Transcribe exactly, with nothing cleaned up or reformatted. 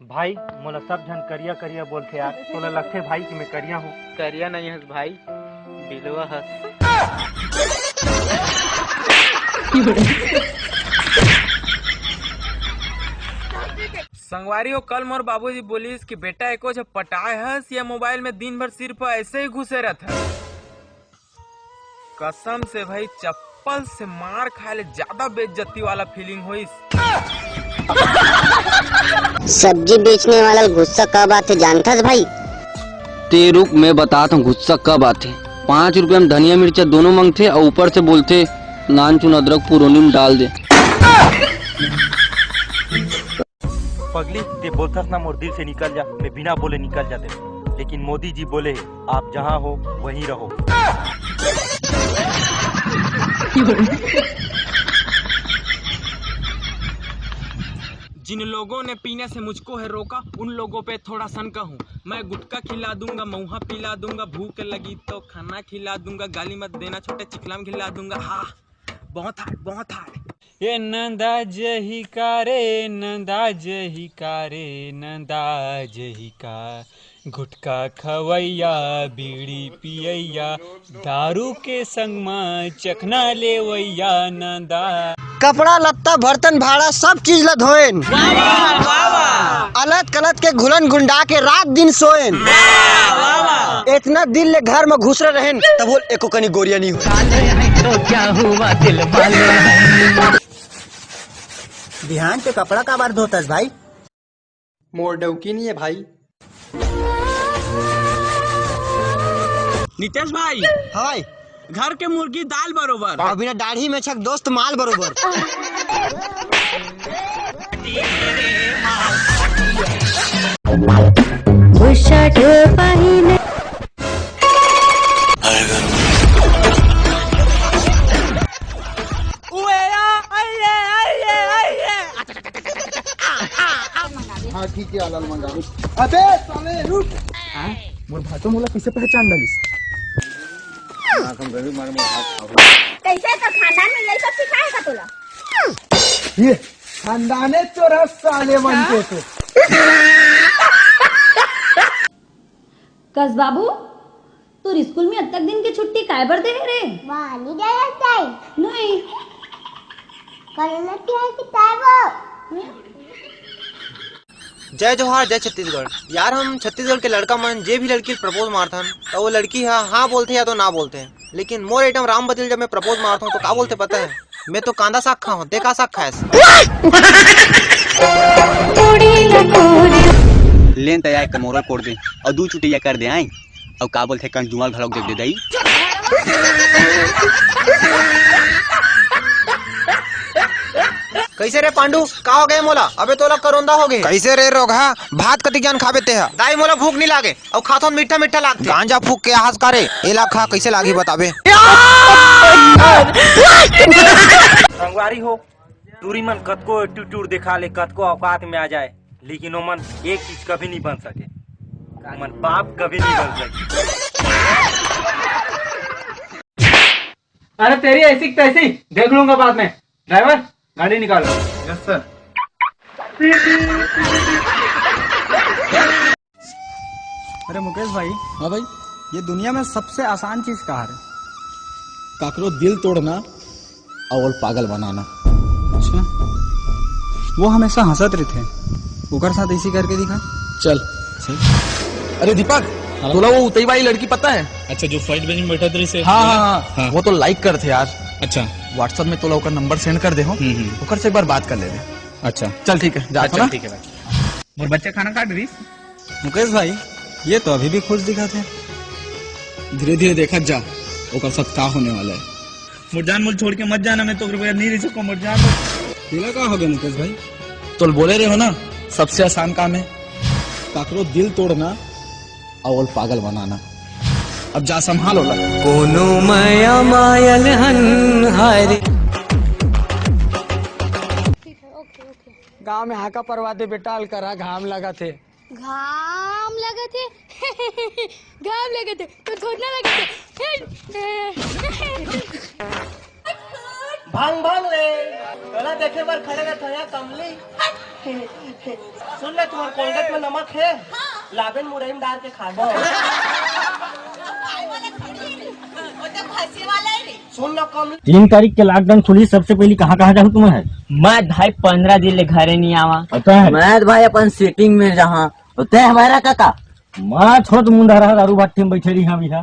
भाई, मोला सब झन करिया करिया बोलथे यार, तोला लगथे भाई कि मैं करिया हूँ? करिया नहीं हस भाई, बिलवा हस। संगवारी हो, कल मोर बाबूजी बोलिस कि बेटा, एको झ पटाए हस या मोबाइल में दिन भर सिर्फ ऐसे ही घुसे रहत हस। कसम से भाई, चप्पल से मार खाए ले ज्यादा बेइज्जती वाला फीलिंग होइस। सब्जी बेचने वाला ल गुस्सा कब आथे जानथस भाई? ते रुक, मैं बतात हूँ गुस्सा कब आथे। पाँच रुपया में धनिया मिर्चा दोनों मंगथे अउ ऊपर से बोलथे, "नान चुन अदरक पुरोनी में डाल दे।" पगली, ते बोलथस ना, मोर दिल से निकल जा, मैं बिना बोले निकल जाते। लेकिन मोदी जी बोले हे, "आप जहाँ हो, वहीं रहो।" जिन लोगों ने पीने से मुझको है रोका, उन लोगों पे थोड़ा शंका हूँ। मैं गुटखा खिला दूंगा, मऊहा पिला दूंगा, भूख लगी तो खाना खिला दूंगा, गाली मत देना छोटे, चिखलाम खिला दूंगा। हाँ, बहुत हार्ड, बहुत हार्ड। ए नंदा जही का रे, नंदा जही का रे, नंदा जही का। गुटखा खवैया, बीड़ी पियैया, दारू के संग म चखना लेवैया नंदा। कपड़ा लत्ता, बर्तन भाड़ा, सब चीज ला धोएन। अलत कलत के घुलन गुंडा के रात दिन सोएन। इतना दिन ले घर म घुसरे रहेन, तब बोल एको कनी गोरिया नहीं हो। तो क्या हुआ दिल वाले हैं। बिहान के कपड़ा काबर धोतस भाई? मोर डौकी नहीं है भाई। नितेश भाई। हाँ भाई। घर के मुर्गी दाल बरोबर। और बिना दाढ़ी में छक दोस्त माल बरोबर। हाँ, ठीक है, आलल मंगा। अबे साले, रुक। हाँ? मोर भाई तो मोला कैसे पहचान डालिस? हाँ, हम गरीब मारे मोर हाथ खाओ। कैसे तो खानदान में यही सब सिखाए का तोला? ये खानदाने चोर ह साले मन के तो। कस बाबू, तोर स्कूल में अतक दिन के छुट्टी काय बर दे हे रे? वाह, नहीं दे हे दाई। नहीं। कल न क्या है किताब? जय जोहार, जय छत्तीसगढ़। यार, हम छत्तीसगढ़ के लड़का मन जे भी लड़की ल प्रपोज मारथन, त वो लड़की ह हाँ बोलथे या तो ना बोलथे। लेकिन मोर आइटम राम बदल जब मैं प्रपोज मारथों तो का बोलथे पता है? मैं तो कांदा साग खाहूं, ते का साग खायस? लेन तैयार कमोरल कोड़ दे अउ दू चुटैया कर दे आई। अउ का बोलथे, कंजुआ घलोक देख दे दई। कैसे रे पांडू, का हो गए मोला? अबे तोला करोंदा हो गए। कैसे रे रोगहा, भात कति जान खाबे तेहा? दाई मोला भूख नहीं लागे। अउ खाथों मीठा मीठा लागथे। गांजा फूक के आहस का रे? एला खा, कैसे लागही बताबे। संगवारी हो, टूरी मन कतको एटीट्यूड दिखा ले, कतको औकात में आ जाए, लेकिन ओमन एक चीज कभी नहीं बन सके। ओमन बाप कभी नहीं बन सके। अरे तेरी ऐसी की तैसी, देख लूंगा बाद में। ड्राइवर, गाड़ी निकालो। Yes sir. अरे मुकेश भाई। हाँ भाई। ये दुनिया में सबसे आसान चीज का है? काकरो दिल तोड़ना अउ पागल बनाना। अच्छा, वो हमेशा हंसत रहिथे, ओकर साथ ऐसी करके दिखा। चल। चल। अरे दीपक, हाँ। तोला वो उतई वाली लड़की पता है? अच्छा, जो फर्स्ट बेंच में बैठा था इसे? हाँ, हाँ, हाँ, हाँ। वो तो लाइक करथे यार। अच्छा। WhatsApp में तोला ओकर नंबर सेंड कर दे हो, हम्म, हम्म। ओकर से एक बार बात कर लेबे। अच्छा। चल ठीक है, जा अच्छा, ना। ठीक है भाई। मोर बच्चा खाना खा डरिस? मुकेश भाई, ये तो अभी भी खुश दिखत हे। धीरे-धीरे देखत जा, ओकर साथ का होने वाला है। मोर जान, मोला छोड़ के मत जाना, मैं तोर बगैर नहीं रह सकूं, मोर जान। तेला का हो गया मुकेश भाई? तोल बोले रहे हो ना, सबसे आसान काम है काकरो दिल तोड़ना अउ ओला पागल बनाना। अब जा संभाल ओला। कोनो मया मायल हन हाय रे। गांव में हाका परवा दे बेटा, अलकरहा घाम लगत हे। घाम लगत हे। घाम लगत हे तो थोड़ना लगत हे। भांग भांग ले, तोला देखे बर खड़े रह थया कमली। सुन ना, तुम्हारे कोलगेट में नमक है, लाबेन मुरई में डाल के खा लो। सुन ना कम। तीन तारीख के लॉकडाउन खुली, सबसे पहली कहाँ कहाँ जाहू तुम्हें? मैं भाई पंद्रह दिन ले घरे नहीं आवा। पता है? मैं भाई अपन सेटिंग में जहाँ होते हैं हमारा काका। मैं छोट मुंडा रहा दारू भट्टी में बैठे रही, हाँ भैया।